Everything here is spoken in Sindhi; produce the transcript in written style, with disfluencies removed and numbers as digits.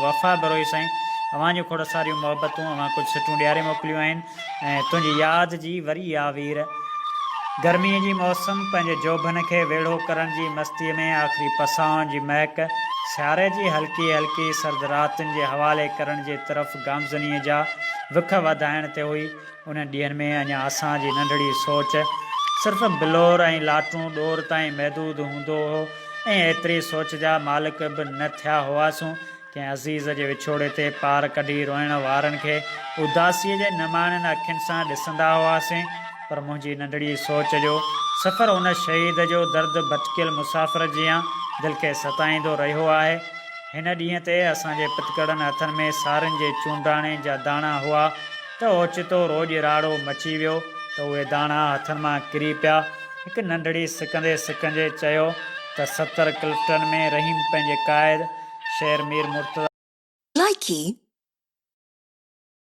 وفا بروهي سائين اوهان جون کوڙ ساريون محبتون اوهان ڪجهه سٽون ڏياري موڪليون آهن ۽ تنهنجي ياد جي وري آ وير. گرميء جي موسم پنهنجي جوڀن کي ويڙهو ڪرڻ جي مستيء ۾ آخري پساهن جي مهڪ سياري جي هلڪي هلڪي سرد راتين جي حوالي ڪرڻ جي طرف گامزنيء جا وک وڌائڻ تي هئي. انهن ڏينهن ۾ اڃا اسان جي ننڍڙي سوچ صرف بلور ۽ لاٽون ڏور تائين محدود هوندو هو ۽ ايتري سوچ جا مالڪ به نه ٿيا هئاسون. ڪنهن عزيز جي وڇوڙي تي پار ڪڍي روئڻ وارن کي اداسيء جي نماڻين اکين سان ڏسندا هئاسين، پر منهنجي ننڍڙي سوچ جو سفر ان شهيد جو درد ڀٽڪيل مسافر جيان دل کي ستائيندو رهيو آهي. هن ڏينهن تي اسان جي پتڪڙن هٿن ۾ سارين جي چونڊاڻي جا داڻا هئا ته اوچتو روڄ راڙو مچي ويو ته اهي داڻا هٿن مان ڪري پيا. هڪ ننڍڙي سڪندي سڪنجي چيو ته 70 ڪلفٽن ۾ رحيم پنهنجي قائد شير مير مرتضيٰ. Likey.